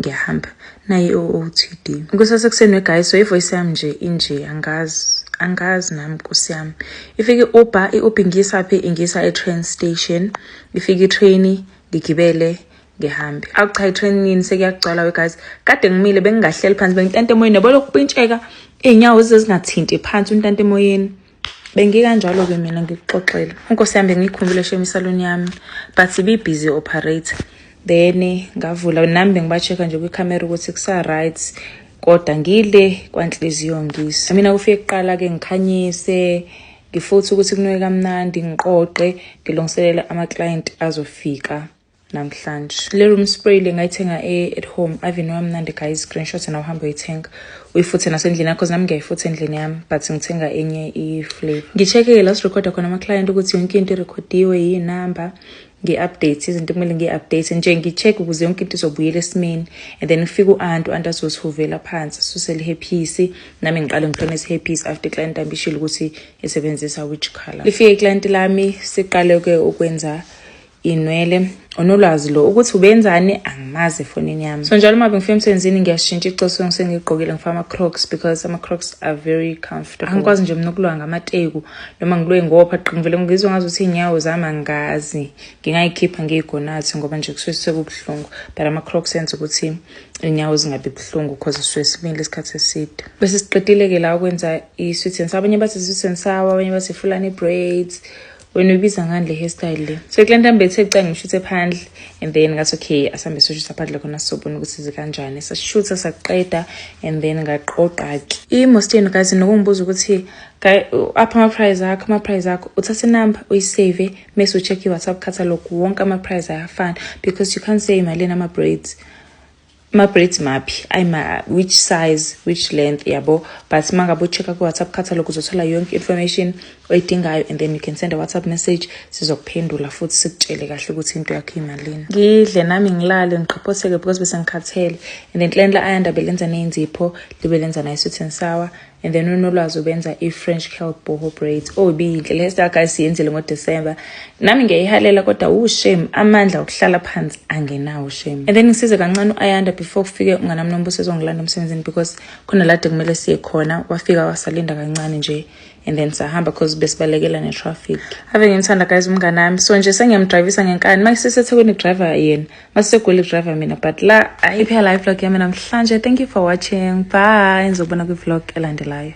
Ngiyahamba nayi i-OOTD kusasekuseni we-guys, so i-voice yami nje inje, angazi, angazi nami, nkosi yami. Ifike i-Uber, i-Uber ingisa phi? Ingisa e-train station. Ifike i-train, ngigibele, ngihambe. Awu cha, i-trainini sekuyagcwala we guys. Kade ngimile, bengingahleli phansi, bengintanta emoyeni, yabo, lokupintsheka iy'nyawo zize zingathinti phansi, untanta emoyeni. Bengikanjalo-ke mina, ngikuxoxele unkosi yami. Bengiyikhumbule shame isaloni yami, but ibi-busy operate. Then ngavula nami, bengiba-check-a nje kwikhamera ukuthi kusa-right, kodwa ngile kwanhliziyo ngisi mina. Kufike kuqala-ke ngikhanyise, ngifuthe ukuthi kunuke kamnandi, ngiqoqe, ngilungiselele ama-client azofika namhlanje. Le room spray le ngayithenga e-At Home, ave wamnandi guys. Screenshot na uhambe uyithenga, uyifuthe nasendlini yakho. Nami ngiyayifutha endlini yami, but ngithenga enye i-flavor. Ngi-check-ke la sirekhoda khona ama-client ukuthi yonke into irekhodiwe, yinamba, ngi-update izinto kumele ngiyi-update nje, ngi-check ukuze yonke into izobuyela esimeni. And then kufike u-anti, u-anti azosihuvela phansi, asusele i-hairpiece, nami ngiqale ngihlonise i-hairpiece after i-client ambishile ukuthi isebenzisa which color. Lifike i-client lami, siqale-ke ukwenza inwele. Unolwazi lo ukuthi ubenzani, angimazi efonini yami. So njalo uma bengifika emsebenzini, ngiyashintsha icoso ngisengigqokile, ngifaka ama-Crocs because ama-Crocs are very comfortable. Angikwazi nje mina ukulwa ngamateku noma ngilwe ngopha, ngivele ngizwe ngazuthi iy'nyawo zami angazi ngingayikhipha ngiyigonathi, ngoba nje kusuke sekubuhlungu, but ama-Crocs enza ukuthi iy'nyawo zingabi buhlungu because sisuke simile isikhathi eside. Bese siqedile-ke la ukwenza i-sweet and sour. Abanye bathi sweet and sour, abanye bathi Fulani braids. Wena uyibiza ngani le hairstyle le? So i-client yami bethe kucanga ngishuthe phandle, and then ngathi okay, asambe soshutha phandle khona, sizobona ukuthi zikanjani. Sashutha, saqeda, and then ngaqoqa-ke. I-most yenu guys nokungibuza ukuthi apha ama-price akho, ama-price akho. Uthathe inamba, uyisave, mese u-check i-WhatsApp catalog. Wonke ama-price ayafana, because you can't say imalini ama-braids, ama-braids maphi, ayima which size, which length, yabo. But uma ngabe u-check-a ku-WhatsApp catalog, uzothola yonke information oyidingayo, and then you can send a WhatsApp message, sizokuphendula futhi sikutshele kahle ukuthi into yakho imalini. Ngidle nami, ngilale, ngiqhophotheke because bese ngikhathele. And then client la Ayanda belenza ney'nzipho, libe lenza nayo sweet and sour, and then uNolwazi ubenza i-French curl boho braids. Oh, ibiyinhle le hairstyle guys, siyenzile ngoDecember. Nami ngiyayihalela, kodwa ushame, amandla okuhlala phansi angenawo, shame. And then ngisize kancane u-Ayanda before kufike umnganami Nombuso ezongilanda emsebenzini, because khona lade kumele siye khona. Wafika, wasalinda kancane nje, and then sahamba because besibalekela ne-traffic. Ave ngimthanda guys umnganami. So nje sengiyamdrayivisa ngenkani. Uma siseThekwini driver yena, uma siseGoli driver mina, but la ayiphela i-vlog yami namhlanje. Thank you for watching, bye. Ngizobona kwi-vlog elandelayo.